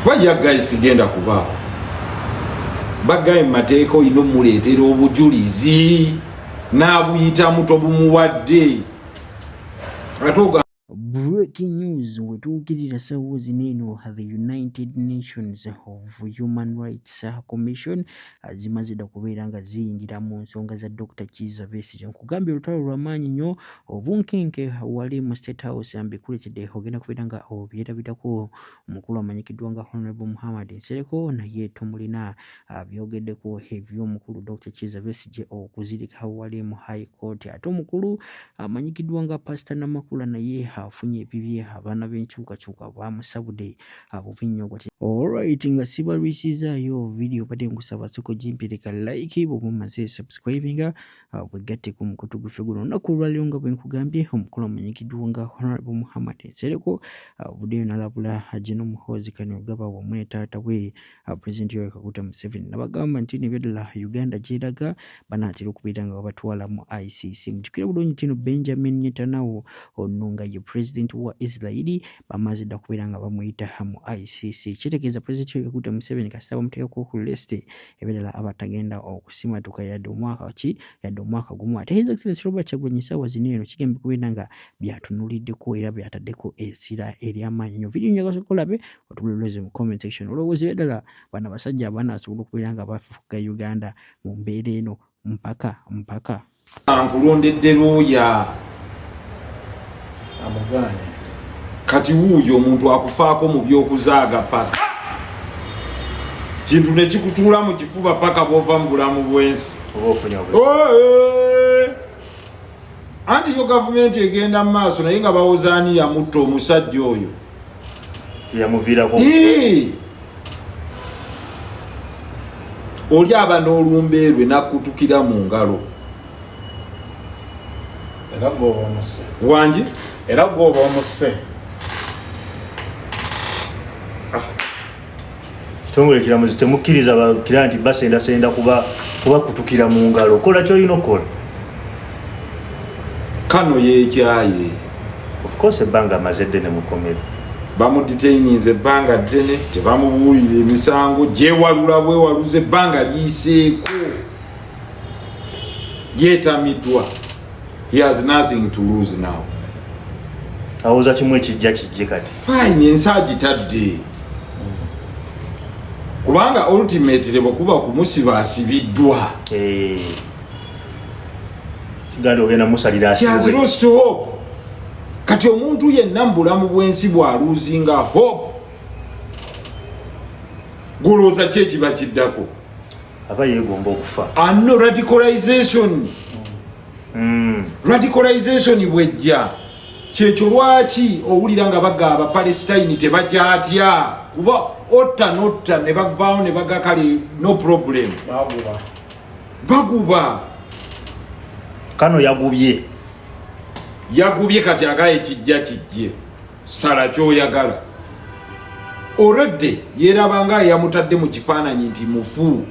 Kuba yaggayi sigenda kubaawo. Baggayi mu mateeka olina omuleetera obujulizi n'abuyitamu, tobumuwadde, ate ogamba Breaking news, wetuukirira ssaawa zino eno, the United Nations of Human Rights Commission zimaze dda kubeera nga ziyingira mu nsonga za Dr. Kiiza Besigye. Nkugambye olutalo lw'amaanyi nnyo, obunkenke wali mu State House mbikuleetedde, ogenda kubeera nga obyerabirako. Omukulu amanyikiddwa nga Honorable Muhammad Nsereko naye tumulina abyogeddeko eby'omukulu Dr. Kiiza Besigye okuzirika wali mu High Court. Ate omukulu amanyikiddwa nga Pastor Namakula naye afunye ebibye, abaana b'enkyukakyuka bamusabudde bubi nnyo. Alright, nga sibalwisizaayo video, badde nkusaba soko gimpereka like, bw'oba omaze subscribinga, wegatte ku mukutu guffe guno. Olunaku olwaleero nga bwe nkugambye, omukulu amanyikiddwa nga Honorable Muhammad Nsereko avuddeyo n'alabula General Muhoozi Kainerugaba wamu ne taata we President Yoweri Kaguta Museveni, nabagamba nti nebyadala Uganda gyeraga banaatera okubeera nga babatwala mu ICC. Mujjukire bulungi nti no Benjamin Netanyahu ono nga ye president wa Israeli bamaze dda kubeera nga bamuyita mu ICC. Kitegeeza President Yoweri Kaguta Museveni kasita bamuteekako ku list, ebirala abatagenda okusimatuka yadde omwaka ki, yadde omwaka gumu. Ate His Excellency Robert Kyagulanyi essaawa zino eno kigenda kubeera nga byatunuliddeko era byataddeko essira ery'amaanyi nnyo. Video njagala osooke olabe, otubuloleze mu comment section olowooza ebyadala bano abasajja abanaasobola okubeera nga bafuga Uganda mu mbeera eno mpaka mpaka. Nkulondedde looya amugaanye. Kati wuuyo omuntu akufaako mu by'okuzaaga paka kintu ne kikutuula mu kifuba paka bw'ova mu bulamu bw'ensi. Oba ofunye obuzibu. Oh, eh. Anti yo gavumenti egenda mu maaso naye nga bawoza ani yamutta omusajja oyo yamuviirako. Oli aba n'olumbe lwe n'akkutukira mu ngalo. Era gwoba omusse. Wangi? Era gwoba omusse. Kitongole kiramuzi temukkiriza bakira nti basendasenda kuba kubakutukira mu ngalo. Kola kyolina okukola. Kano yeekyaye. Of course ebbanga amaze ddene mukomera. Bamudetaininze ebbanga ddene, tebamubuulira emisango, gyewalula bwewaluza, ebbanga liyiseeko. Yeetamiddwa. He has nothing to lose now. Awoza kimu ekijja kijje kati. Fine, ensi agitadde. Kubanga ultimately bwe kuba kumusiba asibiddwa. Sigandi ogenda musalira He has asibwe. lost hope. Kati omuntu yenna mu bulamu bw'ensi bw'aluzinga hope, gulowooza ki ekiba kiddako? Aba yeegomba okufa. Ano radicalization. Radicalization bw'ejja, kyekyo lwaki owulira nga bagamba Abapalestine tebakyatya, kuba otta notta ne bavaawo ne baga kale no problem. Baguba. Baguba. Kano yagubye. Yagubye kati agaye kijja kijje. Sala ky'oyagala. Already yeerabanga yamutadde mu kifaananyi nti mufu.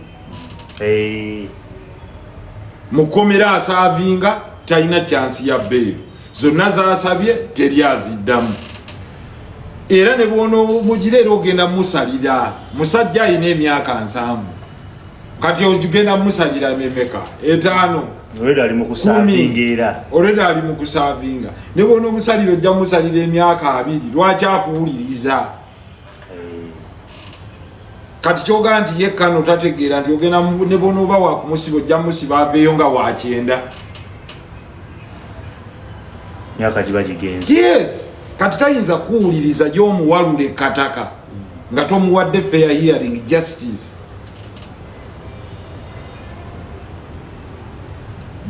Mukomera asaavinga talina chance ya bail. Zonna zaasabye teri aziddamu. Era ne bw'onoomugira era ogenda musalira. Musajja alina emyaka 70. Kati ogenda musalira emeka? 5. Already ali mu kusaavinga era. Already ali mu kusaavinga. Ne bw'onoomusalira ojja musalira emyaka 20. Lwaki akuwuliriza? Kati kyogamba nti ye kano tategeera nti ogenda ne bw'onooba wa kumusiba ojja musiba aveeyo nga wa 90. Myaka giba gigenze. Yes. Kati tayinza kuwuliriza gy'omuwalula ekkataka nga tomuwadde fair hearing justice.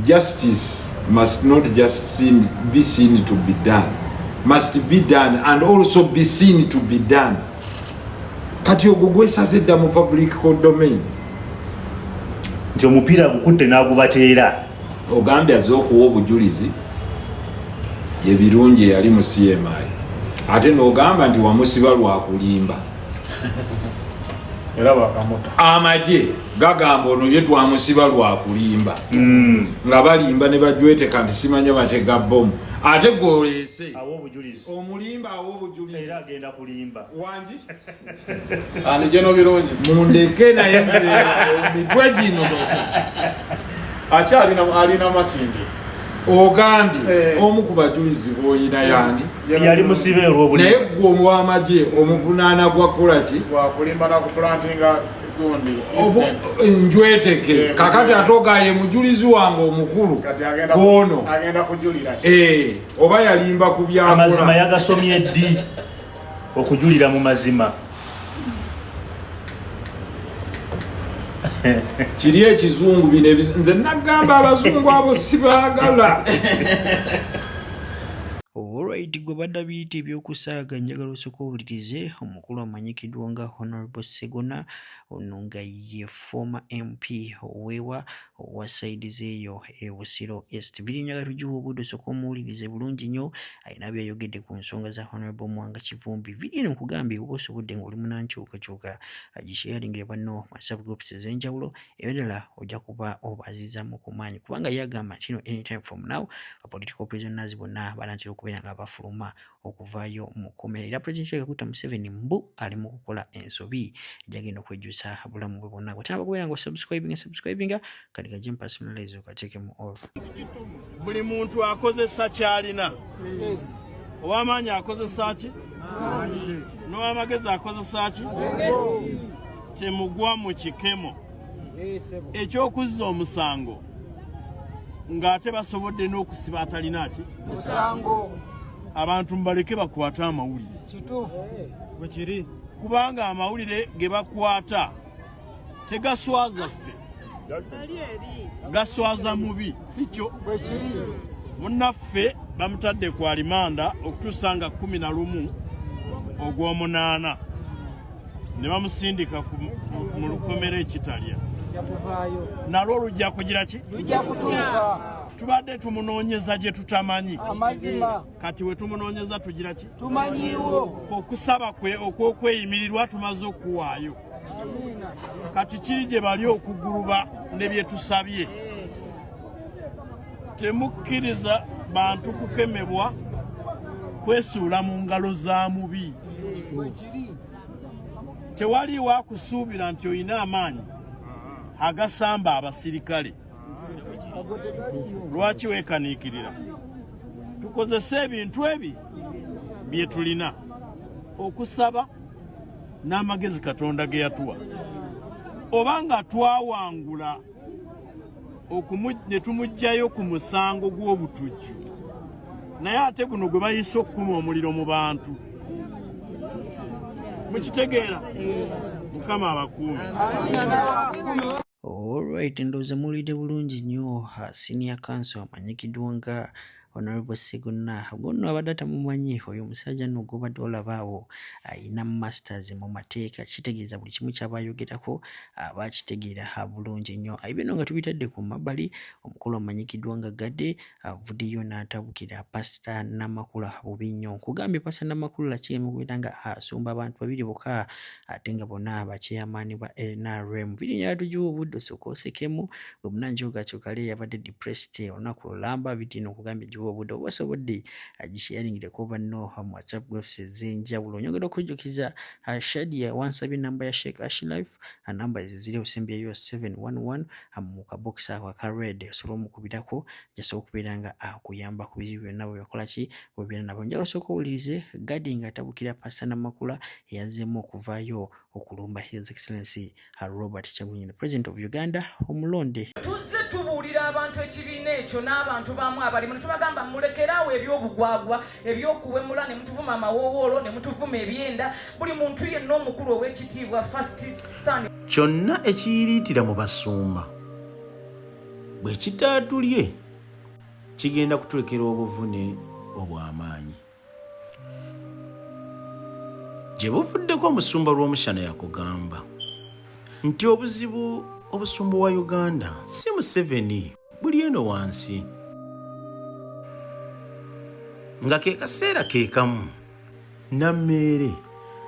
Justice must not just be seen to be done, must be done and also be seen to be done. Kati ogwo gwesaze dda mu public domain. Nti omupiira gukutte n'agubateera. Ogambye azze okuwa obujulizi ye Birungi eyali mu CMI, ate n'ogamba nti wamusiba lwa kulimba. Era bakamuta. Amagye gagamba ono ye twamusiba lwa kulimba. Nga balimba ne bajweteka nti simanya batega bbomu. Ate gwoleese awa obujulizi, omulimba awa obujulizi, era agenda kulimba. Wangi. Ani geno birungi. Mundeke naye nze emitwe gino. Akyalina alina Makindi. Ogambye omu ku bajulizi b'oyina yani? Yali musibe olw'obulimba. Naye gwe ow'amagye omuvunaana gwa kukola ki? Gwakulimba na kuplantinga gundi incidents. Njweteke. Kakati ate ogaye mujulizi wange omukulu Kati agenda kwono agenda kujulira ki? Oba yalimba ku Amazima byakola. Yagasomye ddi okujulira mu mazima? Kiri ekizungu bino nze nagamba abazungu abo sibaagala. Alright, gwe badda biyita ebyokusaaga, njagala osooka owulirize omukulu amanyikiddwa nga Honorable Segona, ono nga ye former MP owewa owa side z'eyo e Busiro East. Biri njagala tugiwa obudde osooka omuwulirize bulungi nnyo, alina byayogedde ku nsonga za Honorable Muwanga Kivumbi. Vidiyo eno nkugambye oba osobodde ng'oli munankyukakyuka agisharingire banno mu subgroups ez'enjawulo, ebirala ojja kuba obazizaamu ku maanyi, kubanga ye agamba nti no anytime from now political prisoners bonna banaatera okubeera nga bafuluma okuvaayo mu kkomera, era President Yoweri Kaguta Museveni mbu ali mu kukola ensobi ejagenda okwejjusa bulamu bwe bwonna. Bw'otanaba kubeera nga osubscribinga, subscribinga kati gajje personalize okateekemu all. Buli muntu akozesa kyalina. Ow'amaanyi akozesa ki, n'ow'amagezi akozesa ki. Temugwa mu kikemo ekyokuzza omusango ng'ate basobodde n'okusiba atalina ki musango. Abantu mubaleke bakwate amawulire. Kituufu bwekiri. Kubanga amawulire ge bakwata tegaswaza ffe, gaswaza mubi, si kyo? Bwekiri. Munnaffe bamutadde ku alimanda okutuusa nga 11 ogw'omunaana, ne bamusindika mu lukomera ekitalya. Yakuvaayo. Nalwo lujja kugira ki? Lujja kutuuka. Tubadde tumunoonyeza gye tutamanyi. Amazima. Kati we tumunoonyeza tugira ki? Tumanyiwo. Fe okusaba kwe okw'okweyimirirwa tumaze okuwaayo, kati kiri gye bali okuguluba ne bye tusabye. Temukkiriza bantu kukemebwa kwesuula mu ngalo za mubi. Tewaliiwo akusuubira nti olina amaanyi agasamba abasirikale. Lwaki weekaniikirira? Tukozese ebintu ebi bye tulina, okusaba n'amagezi Katonda ge yatuwa. Oba nga twawangula ne tumuggyayo ku musango gw'obutujju, naye ate guno gwe bayise okukuma omuliro mu bantu, mukitegeera? Mukama abakuume. Alright, ndowooza muwulidde bulungi nnyo senior counsel amanyikiddwa nga Honorable Segona. Gonno abadde atamumanyi, oyo omusajja nno gw'obadde olaba awo ayina masters mu mateeka, kitegeeza buli kimu ky'aba ayogerako aba akitegeera bulungi nnyo. Ebyo nno nga tubitadde ku mabbali, omukulu amanyikiddwa nga Gade avuddeyo n'atabukira Pasita Namakula bubi nnyo. Nkugambye Pasita Namakula kigenda okubeera nga asumba abantu babiri bokka ate nga bonna bakyeyamaani ba NRM. Vidiyo njagala tugiwe obudde osooke osekemu, gwe munankyukakyuka yabadde depressed olunaku lulamba. Vidiyo eno nkugambye giwe obudde oba osobodde agisharingireko banno mu WhatsApp groups ez'enjawulo. Nyongera okujjukiza Shadia wansabye namba ya Sheikh Ashraf, namba ziri osembyeyo 711 mu kabokisi ako aka red, osobola omukubirako, jasobola okubeera nga akuyamba ku bizibu byonna bwe bakola ki bwebeera nabo. Njagala osooka owulirize Gadi ng'atabukira Pasita Namakula eyazzeemu okuvaayo okulumba His Excellency Robert Kyagulanyi, the President of Uganda omulonde. Tuzze tubuulira abantu ekibiina ekyo n'abantu baamu abalimu ne tubagamba mulekeraawo eby'obugwagwa, ebyokuwemula, ne mutuvuma amawoowoolo, ne mutuvuma ebyenda, buli muntu yenna omukulu ow'ekitiibwa first son. Kyonna ekiyiriitira mu basumba bwe kitaatulye kigenda kutulekera obuvune obw'amaanyi. Gye buvuddeko omusumba Rwomushana yakugamba nti obuzibu obusumbuwa Uganda si Museveni, buli eno wansi. Nga ke kaseera ke kamu Nammeere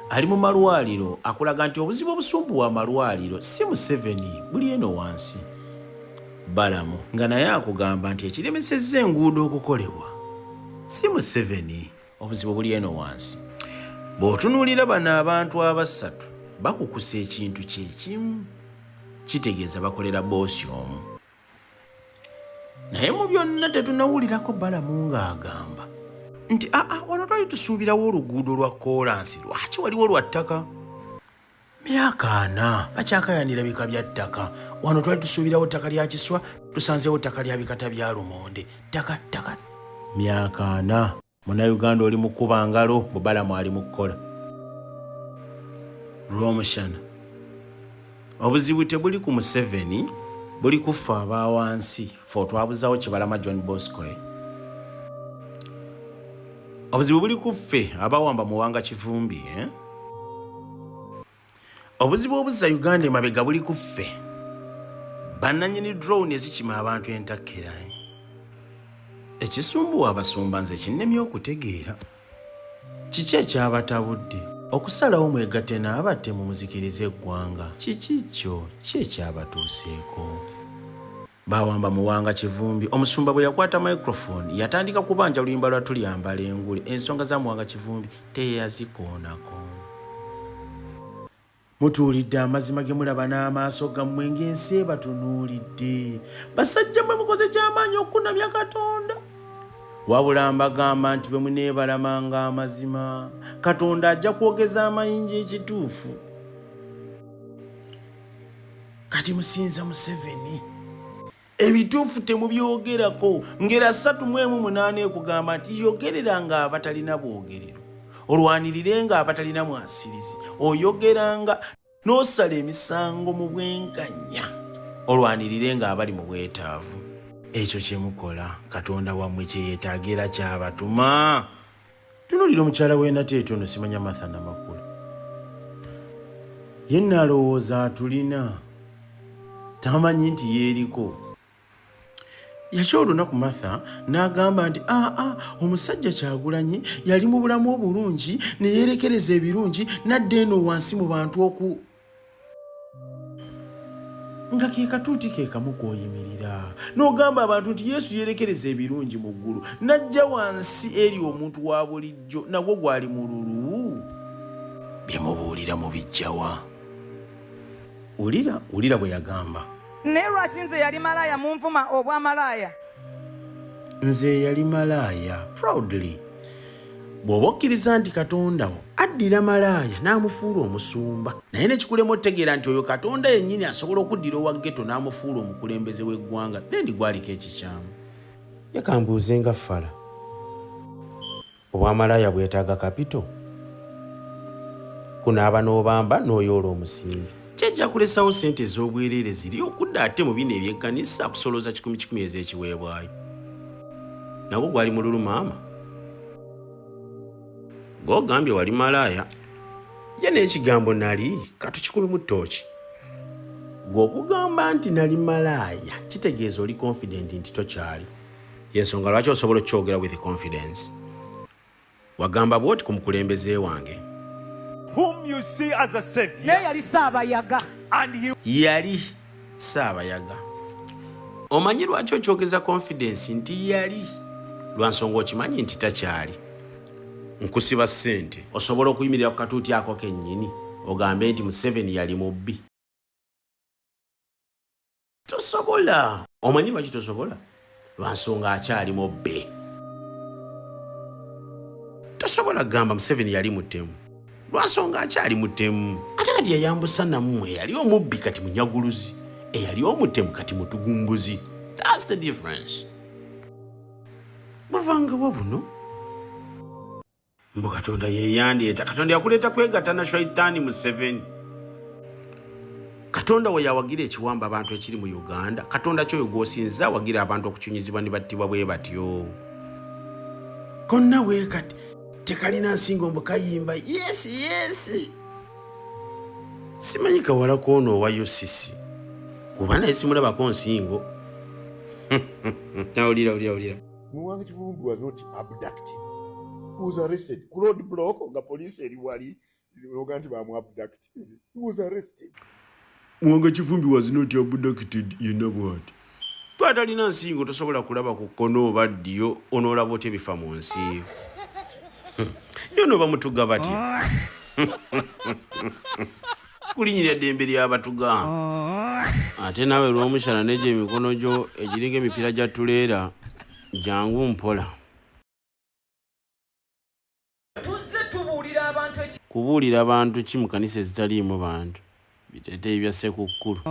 ali mu malwaliro akulaga nti obuzibu obusumbuwa amalwaliro si Museveni, buli eno wansi. Balamu nga naye akugamba nti ekiremesezza enguudo okukolebwa Si Museveni, obuzibu buli eno wansi. Bw'otunuulira bano abantu abasatu bakukusa ekintu kyekimu, kitegeeza bakolera boosi omu. Naye mu byonna tetunawulirako Balamu ng'agamba nti aa wano twali tusuubirawo oluguudo lwa koolansi, lwaki waliwo lwa ttaka? Myaka 40 bakyakayanira bika bya ttaka. Wano twali tusuubirawo ttaka lya Kiswa, tusanzeewo ttaka lya bikata bya lumonde. Ttaka ttaka. Myaka 40 Munnayuganda oli mu kkuba ngalo, Bubalamu ali mu kukola lw'omushana. Obuzibu tebuli ku Museveni, buli ku ffe aba wansi. Ffe otwabuzawo Kibalama John Bosco. Obuzibu buli ku ffe abawamba Muwanga Kivumbi. Obuzibu obuzza Uganda emabega buli ku ffe bannannyini drone ezikima abantu entakkera. Ekisumbuwa abasumba nze kinnemye okutegeera. Kiki ekyabatabudde okusalawo mwegatte n'abatemu muzikirize eggwanga? Kiki kyo ki ekyabatuuseeko? Bawamba Muwanga Kivumbi. Omusumba bwe yakwata microphone yatandika kubanja luyimba lwa Tulyambala Engule. Ensonga za Muwanga Kivumbi teyazikoonako. Mutuulidde amazima ge mulaba n'amaaso gammwe ng'ensi ebatunuulidde. Basajja mmwe mukoze ky'amaanyi okukunamya Katonda. Wabula mbagamba nti bwe muneebalamanga amazima, Katonda ajja kwogeza amayinja ekituufu. Kati musinza Museveni. Ebituufu temubyogerako. Ngera 3:8 ekugamba nti yogereranga abatalina bwogerero, olwanirirenga abatalina mwasirizi, oyogeranga n'osala emisango mu bwenkanya, olwanirirenga abali mu bwetaavu. Ekyo kye mukola Katonda wammwe kye yeetaaga era ky'abatuma. Tunuulira omukyala w'enateete ono, simanya Martha Namakula. Ye nalowooza atulina, tamanyi nti yeeriko. Yakya olunaku Martha n'agamba nti aa omusajja Kyagulanyi yali mu bulamu obulungi ne yeerekereza ebirungi n'adda eno wansi mu bantu oku nga ke katuuti ke kamu k'oyimirira n'ogamba abantu nti Yesu yeerekereza ebirungi mu ggulu n'ajja wansi eri omuntu wa bulijjo, nagwo gwali mululu. Bye mubuulira mubiggyawa? Wulira, wulira bwe yagamba. Naye lwaki nze yali malaaya munvuma obwa malaaya? Nze yali malaaya proudly. Bw'oba okkiriza nti Katonda wo addira malaaya n'amufuula omusumba, naye ne kikulema otegeera nti oyo Katonda yennyini asobola okuddira owa ghetto n'amufuula omukulembeze w'eggwanga, then gwaliko ekikyamu. Ye kambuuze nga ffala, obwamalaaya bwetaaga kapito? Kunaaba n'obamba n'oyoola omusimbi. Kyajja kulesawo ssente ez'obwereere ziri okudda ate mu bino eby'ekkanisa kusolooza kikumi kikumi ez'ekiweebwayo. Nagwo gwali mululu maama. Gw'ogambye wali malaaya. Ye n'ekigambo nali katukikubemu ttooki. Gwe okugamba nti nali malaaya kitegeeza oli confident nti tokyali. Y'ensonga lwaki osobola okukyogera with confidence. Wagamba bw'oti ku mukulembeze wange. Whom you see as a savior. Naye yali Ssaabayaga. And he yali Ssaabayaga. Omanyi lwaki okyogeza confidence nti yali? Lwa nsonga okimanyi nti takyali. Nkusiba ssente. Osobola okuyimirira ku katuuti ako kennyini ogambe nti Museveni yali mubbi? Tosobola. Omanyi lwaki tosobola? Lwa nsonga akyali mubbi. Tosobola kugamba Museveni yali mutemu. Lwa nsonga akyali mutemu. Ate kati yayambusa nammwe, eyali omubbi kati munyaguluzi, eyali omutemu kati mutugumbuzi. That's the difference. Buvangawa buno? Mbu Katonda yeyandeeta. Katonda yakuleeta kwegatta na Shaitani Museveni. Katonda we yawagira ekiwamba abantu ekiri mu Uganda. Katonda kyoyo gw'osinza awagira abantu okucunyizibwa ne battibwa bwe batyo. Konna bwe kati tekalina nsingo mbu kayimba yes yes. Simanyi kawala koono owa UCC kuba naye simulabako nsingo. Awulira awulira awulira. Muwanga Kivumbi was not abducted. He was arrested. Ku road block nga police eri wali oga nti bamu abduct. He was arrested. Muwanga Kivumbi was not abducted yenna bw'ati. Gwe atalina nsingo tosobola kulaba ku kkono oba ddyo, onoolaba otya ebifa mu nsi yo? Yo nooba mutuga batya? Kulinyira ddembe ly'abatuga. Ate naawe lw'omushana n'egyo emikono gyo egiriko emipiira gya tuleera, jangu mpola. Tuzze tubuulira abantu Kubuulira bantu ki mu kanisa ezitaliimu bantu? Biteeteeyi bya Ssekukkulu.